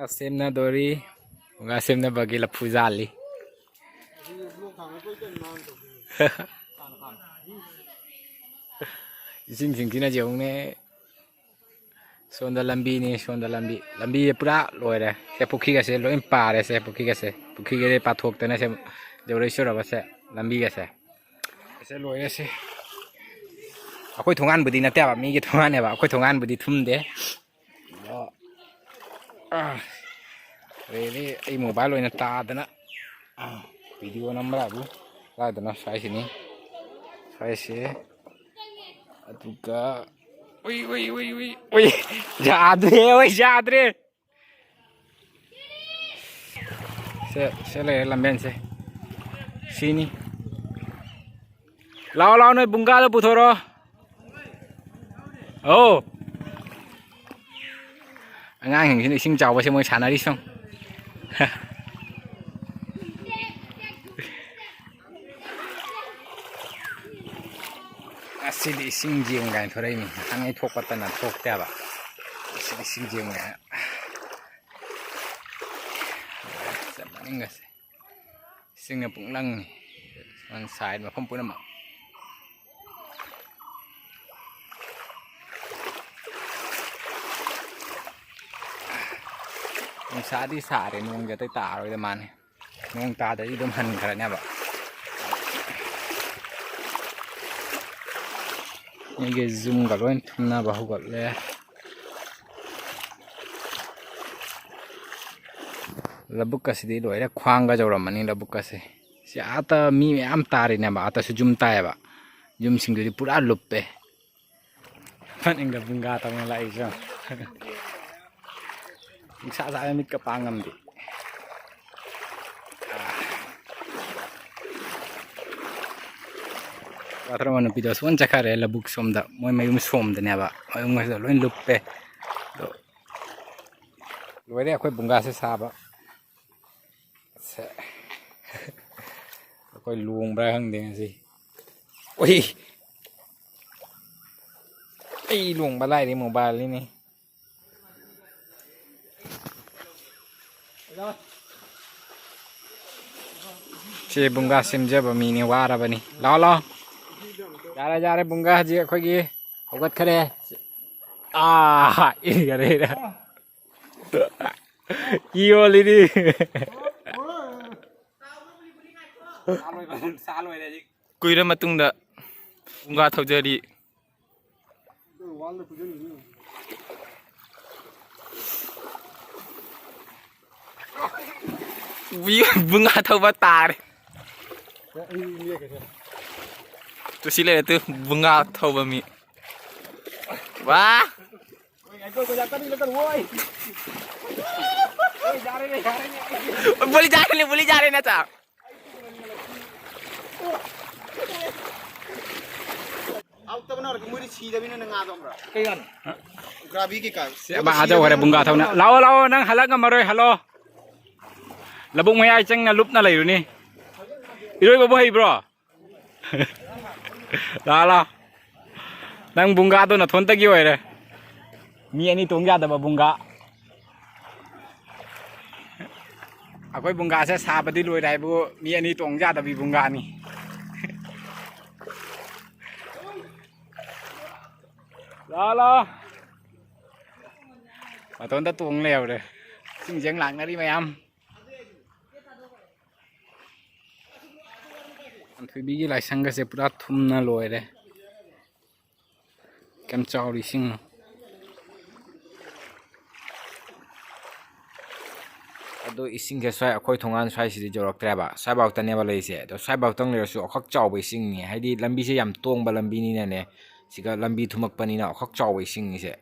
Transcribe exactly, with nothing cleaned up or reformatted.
ꯁꯦꯝꯅꯗꯣꯔꯤ꯫ ꯐꯨꯡꯒꯥ ꯁꯦꯝꯅꯕꯒꯤ ꯂꯐꯨ ꯖꯥꯜꯂꯤ꯫ ꯏꯁꯤꯡꯁꯤꯡꯁꯤꯅ ꯌꯦꯡꯉꯨꯅꯦ꯫ ꯁꯣꯝꯗ ꯂꯝꯕꯤꯅꯤ, ꯁꯣꯝꯗ ꯂꯝꯕꯤ꯫ ꯂꯝꯕꯤꯁꯦ ꯄꯨꯔꯥ ꯂꯣꯏꯔꯦ꯫ ꯁꯦ ꯄꯨꯈ꯭ꯔꯤꯒꯁꯦ ꯂꯣꯏ ꯄꯥꯔꯦ꯫ ꯁꯦ ꯄꯨꯈ꯭ꯔꯤꯒꯁꯦ, ꯄꯨꯈ꯭ꯔꯤꯒꯁꯦ ꯄꯥꯊꯣꯛꯇꯅ ꯁꯦ ꯌꯧꯔꯛꯏꯁꯨꯔꯕꯁꯦ ꯂꯝꯕꯤꯒꯁꯦ꯫ ꯁꯦ ꯂꯣꯏꯔꯦ ꯁꯦ꯫ ꯑꯩꯈꯣꯏ ꯊꯣꯡꯒꯥꯟꯕꯨꯗꯤ ꯅꯠꯇꯦꯕ, ꯃꯤꯒꯤ ꯊꯣꯡꯒꯥꯟꯅꯦꯕ꯫ ꯑꯩꯈꯣꯏ ꯊꯣꯡꯒꯥꯟꯕꯨꯗꯤ ꯊꯨꯝꯗꯦ꯫ ꯑꯗꯣ, ꯑꯥ, ꯑꯗꯩꯗꯤ ꯑꯩ ꯃꯣꯕꯥꯏꯜ ꯑꯣꯏꯅ ꯇꯥꯗꯅ, ꯑꯥ, ꯚꯤꯗꯤꯑꯣ ꯅꯝꯕ꯭ꯔꯥꯕꯨ ꯇꯥꯗꯅ ꯁ꯭ꯋꯥꯏꯁꯤꯅꯤ꯫ ꯁ꯭ꯋꯥꯏꯁꯦ꯫ ꯑꯗꯨꯒ, ꯎꯏ, ꯎꯏ, ꯎꯏ, ꯎꯏ, ꯎꯏ꯫ ꯌꯥꯗ꯭ꯔꯦ, ꯎꯏ, ꯌꯥꯗ꯭ꯔꯦ꯫ ꯁꯦ, ꯁꯦ ꯂꯩꯔꯦ ꯂꯝꯕꯦꯟꯁꯦ꯫ ꯁꯤꯅꯤ꯫ ꯂꯥꯛꯑꯣ, ꯂꯥꯛꯑꯣ, ꯅꯣꯏ ꯕꯨꯡꯒꯥꯗꯣ ꯄꯨꯊꯣꯔꯛꯑꯣ꯫ ꯑꯧ꯫ ꯑꯉꯥꯡꯁꯤꯡꯁꯤꯅ ꯏꯁꯤꯡ ꯆꯥꯎꯕꯁꯦ ꯃꯣꯏ ꯁꯥꯟꯅꯔꯤ ꯁꯨꯝ꯫ ꯉꯁꯤꯗꯤ ꯏꯁꯤꯡ ꯌꯦꯡ ꯀꯥꯏꯅ ꯊꯣꯔꯛꯏꯅꯤ꯫ ꯉꯁꯥꯏꯉꯩ ꯊꯣꯛꯄꯇꯅ ꯊꯣꯛꯇꯦꯕ꯫ ꯉꯁꯤꯗꯤ ꯏꯁꯤꯡ ꯌꯦꯡ ꯀꯥꯏꯅ꯫ ꯆꯠꯅꯤꯡꯒꯁꯦ꯫ ꯏꯁꯤꯡꯅ ꯄꯨꯡꯂꯪꯅꯤ꯫ ꯁꯥꯏꯠ ꯃꯐꯝ ꯄꯨꯝꯅꯃꯛ꯫ ꯅꯨꯡꯁꯥꯗꯤ ꯁꯥꯔꯦ, ꯅꯣꯡꯁꯦ ꯑꯇꯩ ꯇꯥꯔꯣꯏꯗ ꯃꯥꯅꯤ꯫ ꯅꯣꯡ ꯇꯥꯗꯗꯤ ꯑꯗꯨꯝ ꯍꯟꯈ꯭ꯔꯅꯦꯕ꯫ ꯃꯤꯒꯤ ꯌꯨꯝꯒ ꯂꯣꯏ ꯊꯨꯝꯅꯕ ꯍꯧꯒꯠꯂꯦ꯫ ꯂꯧꯕꯨꯛꯀꯁꯤꯗꯤ ꯂꯣꯏꯔꯦ, ꯈ꯭ꯋꯥꯡꯒ ꯌꯧꯔꯝꯃꯅꯤ ꯂꯧꯕꯨꯛꯀꯁꯦ꯫ ꯁꯤ ꯑꯥꯇ ꯃꯤ ꯃꯌꯥꯝ ꯇꯥꯔꯤꯅꯦꯕ, ꯑꯥꯇꯁꯨ ꯌꯨꯝ ꯇꯥꯏꯌꯦꯕ꯫ ꯌꯨꯝꯁꯤꯡꯗꯨꯗꯤ ꯄꯨꯔꯥ ꯂꯨꯞꯄꯦ꯫ ꯐꯅꯤꯡꯒ ꯕꯨꯡꯒꯥ ꯇꯧꯅ ꯂꯥꯛꯏꯁꯨ꯫ ꯅꯨꯡꯁꯥ ꯁꯥꯕ ꯃꯤꯠꯀ ꯄꯥꯡ ꯉꯝꯗꯦ꯫ ꯋꯥꯊꯔ ꯅꯨꯄꯤꯗꯣ ꯑꯁꯣꯝ ꯆꯠꯈꯔꯦ ꯂꯧꯕꯨꯛ ꯁꯣꯝꯗ, ꯃꯣꯏ ꯃꯌꯨꯝ ꯁꯣꯝꯗꯅꯦꯕ, ꯃꯌꯨꯝꯒꯁꯨ ꯂꯣꯏ ꯂꯨꯞꯄꯦ꯫ ꯑꯗꯣ ꯂꯣꯏꯔꯦ ꯑꯩꯈꯣꯏ ꯕꯨꯡꯒꯥꯁꯦ ꯁꯥꯕ꯫ ꯁꯦ꯫ ꯑꯩꯈꯣꯏ ꯂꯣꯡꯕ꯭ꯔꯥ ꯈꯪꯗꯦ ꯉꯁꯤ꯫ ꯎꯏ꯫ ꯑꯩ ꯂꯣꯡꯕ ꯂꯥꯏꯔꯤ ꯃꯣꯕꯥꯏꯜꯅꯤꯅꯦ꯫ ꯁꯤ ꯕꯨꯡꯒꯥ ꯁꯦꯝꯖꯕ ꯃꯤꯅꯤ, ꯋꯥꯔꯕꯅꯤ꯫ ꯂꯥꯛꯑꯣ, ꯂꯥꯛꯑꯣ꯫ ꯌꯥꯔꯦ, ꯌꯥꯔꯦ, ꯕꯨꯡꯒꯥ ꯍꯧꯖꯤꯛ ꯑꯩꯈꯣꯏꯒꯤ ꯍꯧꯒꯠꯈꯔꯦ꯫ ꯑꯥ, ꯏꯟꯈꯔꯦ꯫ ꯀꯤ ꯌꯣꯜꯂꯤꯗꯤ꯫ ꯀꯨꯏꯔ ꯃꯇꯨꯡꯗ ꯕꯨꯡꯒꯥ ꯊꯧꯖꯔꯤ꯫ ꯕꯨꯡꯒꯥ ꯊꯧꯕ ꯇꯥꯔꯦ꯫ ꯇꯨ ꯁꯤ ꯂꯩꯔꯦ ꯇꯨ, ꯕꯨꯡꯒꯥ ꯊꯧꯕ ꯃꯤ꯫ ꯋꯥ! ꯕꯣꯂꯤ ꯖꯥꯔꯦ, ꯕꯣꯂꯤ ꯖꯥꯔꯦ ꯅꯠꯇ꯭ꯔꯥ? ꯍꯥꯎꯇꯕꯅ ꯑꯣꯏꯔꯗꯤ ꯃꯣꯏꯗꯤ ꯁꯤꯗꯕꯅꯤꯅ ꯉꯥꯗꯣ ꯈꯪꯕ꯭ꯔꯥ? ꯀꯩ ꯉꯥꯅꯣ? ꯒ꯭ꯔꯥꯕꯤ ꯀꯩꯀꯥ꯫ ꯁꯤ ꯑꯃ ꯑꯥ ꯌꯧꯈꯔꯦ, ꯕꯨꯡꯒꯥ ꯊꯧꯅ꯫ ꯂꯥꯛꯑꯣ, ꯂꯥꯛꯑꯣ, ꯅꯪ ꯍꯜꯂꯛ ꯉꯝꯃꯔꯣꯏ, ꯍꯜꯂꯣ꯫ ꯂꯧꯕꯨꯛ ꯃꯌꯥꯏ ꯆꯪꯅ ꯂꯨꯞꯅ ꯂꯩꯔꯨꯅꯤ꯫ ꯏꯔꯣꯏꯕꯕꯨ ꯍꯩꯕ꯭ꯔꯣ? ꯂꯥꯛꯑꯣ, ꯂꯥꯛꯑꯣ꯫ ꯅꯪ ꯕꯨꯡꯒꯥꯗꯣ ꯅꯊꯣꯟꯇꯒꯤ ꯑꯣꯏꯔꯦ꯫ ꯃꯤ ꯑꯅꯤ ꯇꯣꯡ ꯌꯥꯗꯕ ꯕꯨꯡꯒꯥ꯫ ꯑꯩꯈꯣꯏ ꯕꯨꯡꯒꯥꯁꯦ ꯁꯥꯕꯗꯤ ꯂꯣꯏꯔꯦ ꯍꯥꯏꯕꯨ, ꯃꯤ ꯑꯅꯤ ꯇꯣꯡ ꯌꯥꯗꯕꯤ ꯕꯨꯡꯒꯥꯅꯤ꯫ ꯂꯥꯛꯑꯣ, ꯂꯥꯛꯑꯣ꯫ ꯃꯇꯣꯟꯗ ꯇꯣꯡ ꯂꯩꯍꯧꯔꯦ꯫ ꯏꯁꯤꯡ ꯆꯦꯡ ꯂꯥꯛꯅꯔꯤ ꯃꯌꯥꯝ꯫ ꯄꯥꯟꯊꯣꯏꯕꯤꯒꯤ ꯂꯥꯏꯁꯪꯒꯁꯦ ꯄꯨꯔꯥ ꯊꯨꯝꯅ ꯂꯣꯏꯔꯦ꯫ ꯀꯌꯥꯝ ꯆꯥꯎꯔꯤ ꯏꯁꯤꯡꯅꯣ꯫ ꯑꯗꯣ ꯏꯁꯤꯡꯁꯦ ꯁ꯭ꯋꯥꯏ ꯑꯩꯈꯣꯏ ꯊꯣꯡꯒꯥꯟ ꯁ꯭ꯋꯥꯏꯁꯤꯗꯤ ꯌꯧꯔꯛꯇ꯭ꯔꯦꯕ, ꯁ꯭ꯋꯥꯏꯐꯥꯎꯇꯅꯦꯕ ꯂꯩꯔꯤꯁꯦ꯫ ꯑꯗꯣ ꯁ꯭ꯋꯥꯏꯐꯥꯎꯇꯪ ꯂꯩꯔꯁꯨ ꯑꯣꯈꯛ ꯆꯥꯎꯕ ꯏꯁꯤꯡꯅꯤ, ꯍꯥꯏꯗꯤ ꯂꯝꯕꯤꯁꯦ ꯌꯥꯝ ꯇꯣꯡꯕ ꯂꯝꯕꯤꯅꯤꯅꯅꯦ꯫ ꯁꯤꯒ ꯂꯝꯕꯤ ꯊꯨꯝꯃꯛꯄꯅꯤꯅ ꯑꯣꯈꯛ ꯆꯥꯎꯕ ꯏꯁꯤꯡꯅꯤꯁꯦ꯫